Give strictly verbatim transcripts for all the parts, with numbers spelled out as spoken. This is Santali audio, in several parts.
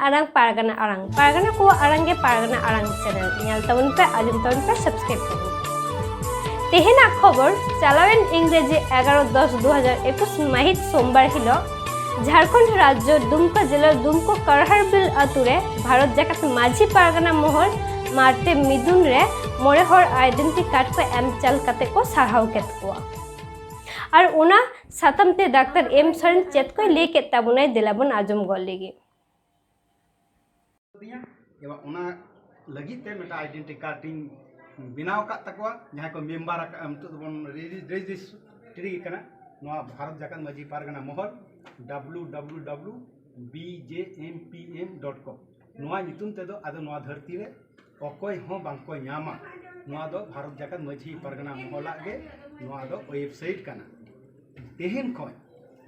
ᱟᱲᱟᱝ ᱯᱟᱨᱜᱟᱱᱟ ᱟᱲᱟᱝ, ᱯᱟᱨᱜᱟᱱᱟ ᱠᱚᱣᱟᱜ ᱟᱲᱟᱝ ᱜᱮ ᱯᱟᱨᱜᱟᱱᱟ ᱟᱲᱟᱝ ᱪᱮᱱᱮᱞ᱾ ᱧᱮᱞ ᱛᱟᱵᱚᱱ ᱯᱮ, ᱟᱸᱡᱚᱢ ᱛᱟᱵᱚᱱ ᱯᱮ, ᱥᱟᱵᱥᱠᱨᱟᱭᱤᱵ ᱛᱟᱵᱚᱱ ᱯᱮ᱾ ᱛᱮᱦᱮᱧᱟᱜ ᱠᱷᱚᱵᱚᱨ, ᱪᱟᱞᱟᱣᱮᱱ ᱤᱝᱨᱮᱡᱤ ᱮᱜᱟᱨᱚ ᱫᱚᱥ ᱫᱩ ᱦᱟᱡᱟᱨ ᱮᱠᱩᱥ ᱢᱟᱹᱦᱤᱛ ᱥᱳᱢᱵᱟᱨ ᱦᱤᱞᱳᱜ ᱡᱷᱟᱲᱠᱷᱚᱸᱰ ᱨᱟᱡᱽᱡᱚ ᱫᱩᱢᱠᱟ ᱡᱮᱞᱟ ᱫᱩᱢᱠᱟ ᱠᱟᱨᱦᱟᱨᱵᱤᱞ ᱟᱛᱳ ᱨᱮ ᱵᱷᱟᱨᱚᱛ ᱡᱟᱠᱟᱛ ᱢᱟᱹᱡᱷᱤ ᱯᱟᱨᱜᱟᱱᱟ ᱢᱚᱦᱚᱞ ᱢᱟᱨᱛᱮ ᱢᱤᱫᱩᱱ ᱨᱮ ᱢᱚᱬᱮ ᱦᱚᱲ ᱟᱭᱰᱮᱱᱴᱤ ᱠᱟᱨᱰ ᱠᱚ ᱮᱢ ᱪᱟᱞ ᱠᱟᱛᱮ ᱠᱚ ᱥᱟᱨᱦᱟᱣ ᱠᱮᱫ ᱠᱚᱣᱟ᱾ ᱟᱨ ᱚᱱᱟ ᱥᱟᱛᱟᱢ ᱛᱮ ᱰᱟᱠᱛᱟᱨ ᱮᱢ ᱥᱚᱨᱮᱱ ᱪᱮᱫ ᱠᱚᱭ ᱞᱟᱹᱭ ᱠᱮᱫ ᱛᱟᱵᱚᱱᱟᱭ, ᱫᱮᱞᱟ ᱵᱚᱱ ᱟᱸᱡᱚᱢ ᱜᱚᱫ ᱞᱮᱜᱮ᱾ ᱫᱤᱧᱟ᱾ ᱮᱵᱟᱨ ᱚᱱᱟ ᱞᱟᱹᱜᱤᱫ ᱛᱮ ᱢᱤᱫᱴᱟᱝ ᱟᱭᱰᱮᱱᱴᱤ ᱠᱟᱨᱰ ᱤᱧ ᱵᱮᱱᱟᱣ ᱟᱠᱟᱫ ᱛᱟᱠᱚᱣᱟ, ᱡᱟᱦᱟᱸᱭ ᱠᱚ ᱢᱮᱢᱵᱟᱨ ᱟᱠᱟᱫ, ᱱᱤᱛᱚᱜ ᱫᱚᱵᱚᱱ ᱨᱮᱡᱤ-, ᱨᱮᱡᱤᱥᱴᱨᱤ ᱠᱟᱱᱟ ᱱᱚᱣᱟ ᱵᱷᱟᱨᱚᱛ ᱡᱟᱠᱟᱛ ᱢᱟᱹᱡᱷᱤ Pargana Mahal, W W W B ᱡᱮ ᱮᱢ ᱯᱤ ᱮᱢ ᱰᱚᱴ ᱠᱚᱢ᱾ ᱱᱚᱣᱟ ᱧᱩᱛᱩᱢ ᱛᱮᱫᱚ ᱟᱫᱚ ᱱᱚᱣᱟ ᱫᱷᱟᱹᱨᱛᱤ ᱨᱮ ᱚᱠᱚᱭ ᱦᱚᱸ ᱵᱟᱝᱠᱚ ᱧᱟᱢᱟ᱾ ᱱᱚᱣᱟ ᱫᱚ ᱵᱷᱟᱨᱚᱛ ᱡᱟᱠᱟᱛ ᱢᱟᱹᱡᱷᱤ ᱯᱟᱨᱜᱟᱱᱟ ᱢᱚᱦᱚᱞᱟᱜ ᱜᱮ ᱱᱚᱣᱟ ᱫᱚ ᱣᱮᱵᱥᱟᱭᱤᱴ ᱠᱟᱱᱟ᱾ ᱛᱮᱦᱮᱧ ᱠᱷᱚᱱ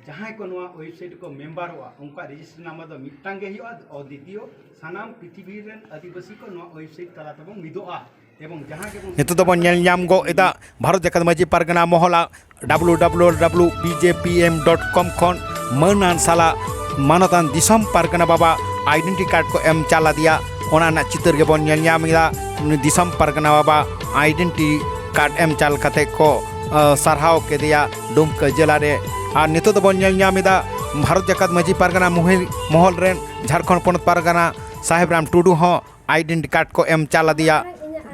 ᱡᱟᱦᱟᱸᱭ ᱠᱚ ᱱᱚᱣᱟ ᱣᱮᱵᱥᱟᱭᱤᱴ ᱠᱚ ᱢᱮᱢᱵᱟᱨᱚᱜᱼᱟ, ᱩᱱᱠᱩᱣᱟᱜ ᱨᱮᱡᱤᱥᱴᱟᱨ ᱱᱟᱢᱵᱟᱨ ᱫᱚ ᱢᱤᱫᱴᱟᱝ ᱜᱮ ᱦᱩᱭᱩᱜᱼᱟ᱾ ᱟᱨ ᱫᱤᱛᱤᱭᱚ, ᱥᱟᱱᱟᱢ ᱯᱨᱤᱛᱷᱤᱵᱤ ᱨᱮᱱ ᱟᱹᱫᱤᱵᱟᱹᱥᱤ ᱠᱚ ᱱᱚᱣᱟ ᱣᱮᱵᱥᱟᱭᱤᱴ ᱛᱟᱞᱟ ᱛᱮᱵᱚᱱ ᱢᱤᱫᱚᱜᱼᱟ᱾ ᱮᱵᱚᱝ ᱡᱟᱦᱟᱸ ᱜᱮᱵᱚᱱ ᱱᱤᱛᱚᱜ ᱫᱚᱵᱚᱱ ᱧᱮᱞ ᱧᱟᱢ ᱜᱚᱫ ᱮᱫᱟ ᱵᱷᱟᱨᱚᱛ ᱡᱟᱠᱟᱛ ᱢᱟᱹᱡᱷᱤ ᱯᱟᱨᱜᱟᱱᱟ ᱢᱚᱦᱚᱞᱟᱜ W W W B J P M dot com ᱠᱷᱚᱱ ᱢᱟᱹᱱᱟᱱ ᱥᱟᱞᱟᱜ ᱢᱟᱱᱚᱛᱟᱱ ᱫᱤᱥᱚᱢ ᱯᱟᱨᱜᱟᱱᱟ ᱵᱟᱵᱟ ᱟᱭᱰᱮᱱᱴᱤ ᱠᱟᱨᱰ ᱠᱚ ᱮᱢ ᱪᱟᱞ ᱟᱫᱮᱭᱟ᱾ ᱚᱱᱟ ᱨᱮᱱᱟᱜ ᱪᱤᱛᱟᱹᱨ ᱜᱮᱵᱚᱱ ᱧᱮᱞ ᱧᱟᱢ ᱮᱫᱟ᱾ ᱩᱱᱤ ᱫᱤᱥᱚᱢ ᱯᱟᱨᱜᱟᱱᱟ ᱵᱟᱵᱟ ᱟᱭᱰᱮᱱᱴᱤ ᱠᱟᱨᱰ ᱮᱢ ᱪᱟᱞ ᱠᱟᱛᱮ ᱠᱚ, ᱟ, ᱥᱟᱨᱦᱟᱣ ᱠᱮᱫᱮᱭᱟ ᱰᱩᱢᱠᱟᱹ ᱡᱮᱞᱟ ᱨᱮ᱾ ᱟᱨ ᱱᱤᱛᱚᱜ ᱫᱚᱵᱚᱱ ᱧᱮᱞ ᱧᱟᱢ ᱮᱫᱟ ᱵᱷᱟᱨᱚᱛ ᱡᱟᱠᱟᱛ ᱢᱟᱹᱡᱷᱤ ᱯᱟᱨᱜᱟᱱᱟ ᱢᱚᱦᱤ-, ᱢᱚᱦᱚᱞ ᱨᱮᱱ ᱡᱷᱟᱲᱠᱷᱚᱸᱰ ᱯᱚᱱᱚᱛ ᱯᱟᱨᱜᱟᱱᱟ ᱥᱟᱦᱮᱵ ᱨᱟᱢ ᱴᱩᱰᱩ ᱦᱚᱸ ᱟᱭᱰᱮᱱᱴᱤ ᱠᱟᱨᱰ ᱠᱚ ᱮᱢ ᱪᱟᱞ ᱟᱫᱮᱭᱟ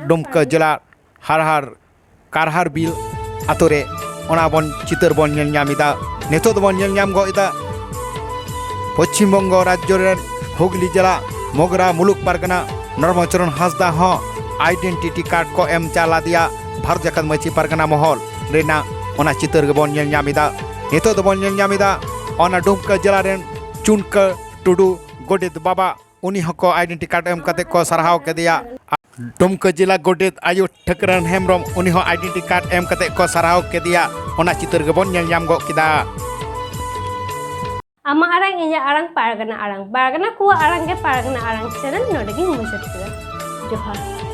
ᱰᱩᱢᱠᱟᱹ ᱡᱮᱞᱟ ᱦᱟᱨᱦᱟᱨ ᱠᱟᱨᱦᱟᱨᱵᱤᱞ ᱟᱛᱳ ᱨᱮ᱾ ᱚᱱᱟ ᱵᱚᱱ ᱪᱤᱛᱟᱹᱨ ᱵᱚᱱ ᱧᱮᱞ ᱧᱟᱢ ᱮᱫᱟ᱾ ᱱᱤᱛᱚᱜ ᱫᱚᱵᱚᱱ ᱧᱮᱞ ᱧᱟᱢ ᱜᱚᱫ ᱮᱫᱟ ᱯᱚᱪᱷᱤᱢ ᱵᱚᱝᱜᱚ ᱨᱟᱡᱽᱡᱚ ᱨᱮᱱ ᱦᱩᱜᱽᱞᱤ ᱡᱮᱞᱟ ᱢᱚᱜᱽᱨᱟ ᱢᱩᱞᱩᱠ ᱯᱟᱨᱜᱟᱱᱟ ᱱᱚᱨᱢᱚᱪᱚᱨᱚᱱ ᱦᱟᱸᱥᱫᱟ ᱦᱚᱸ ᱟᱭᱰᱮᱱᱴᱤᱴᱤ ᱠᱟᱨᱰ ᱠᱚ ᱮᱢ ᱪᱟᱞ ᱟᱫᱮᱭᱟ ᱵᱷᱟᱨᱚᱛ ᱡᱟᱠᱟᱛ ᱢᱟᱹᱡᱷᱤ ᱯᱟᱨᱜᱟᱱᱟ ᱢᱚᱦᱚᱞ ᱨᱮᱱᱟᱜ᱾ ᱚᱱᱟ ᱪᱤᱛᱟᱹᱨ ᱜᱮᱵᱚᱱ ᱧᱮᱞ ᱧᱟᱢ ᱮᱫᱟ᱾ ᱱᱤᱛᱚᱜ ᱫᱚᱵᱚᱱ ᱧᱮᱞ ᱧᱟᱢ ᱮᱫᱟ ᱚᱱᱟ ᱰᱩᱢᱠᱟᱹ ᱡᱮᱞᱟ ᱨᱮᱱ ᱪᱩᱱᱠᱟᱹ ᱴᱩᱰᱩ ᱜᱚᱰᱮᱛ ᱵᱟᱵᱟ, ᱩᱱᱤ ᱦᱚᱸᱠᱚ ᱟᱭᱰᱮᱱᱴᱤ ᱠᱟᱨᱰ ᱮᱢ ᱠᱟᱛᱮ ᱠᱚ ᱥᱟᱨᱦᱟᱣ ᱠᱮᱫᱮᱭᱟ᱾ ᱰᱩᱢᱠᱟᱹ ᱡᱮᱞᱟ ᱜᱚᱰᱮᱛ ᱟᱭᱳ ᱴᱷᱟᱹᱠᱨᱟᱹᱱ ᱦᱮᱢᱵᱨᱚᱢ, ᱩᱱᱤ ᱦᱚᱸ ᱟᱭᱰᱮᱱᱴᱤ ᱠᱟᱨᱰ ᱮᱢ ᱠᱟᱛᱮ ᱠᱚ ᱥᱟᱨᱦᱟᱣ ᱠᱮᱫᱮᱭᱟ᱾ ᱚᱱᱟ ᱪᱤᱛᱟᱹᱨ ᱜᱮᱵᱚᱱ ᱧᱮᱞ ᱧᱟᱢ ᱜᱚᱫ ᱠᱮᱫᱟ᱾ ᱟᱢᱟᱜ ᱟᱲᱟᱝ, ᱤᱧᱟᱹᱜ ᱟᱲᱟᱝ, ᱯᱟᱨᱜᱟᱱᱟ ᱟᱲᱟᱝ, ᱯᱟᱨᱜᱟᱱᱟ ᱠᱚᱣᱟᱜ ᱟᱲᱟᱝ ᱜᱮ ᱯᱟᱨᱜᱟᱱᱟ ᱟᱲᱟᱝ ᱪᱮᱱᱮᱞ ᱱᱚᱰᱮ ᱜᱤᱧ ᱢᱩᱪᱟᱹᱫ ᱠᱮᱫᱟ᱾ ᱡᱚᱦᱟᱨ᱾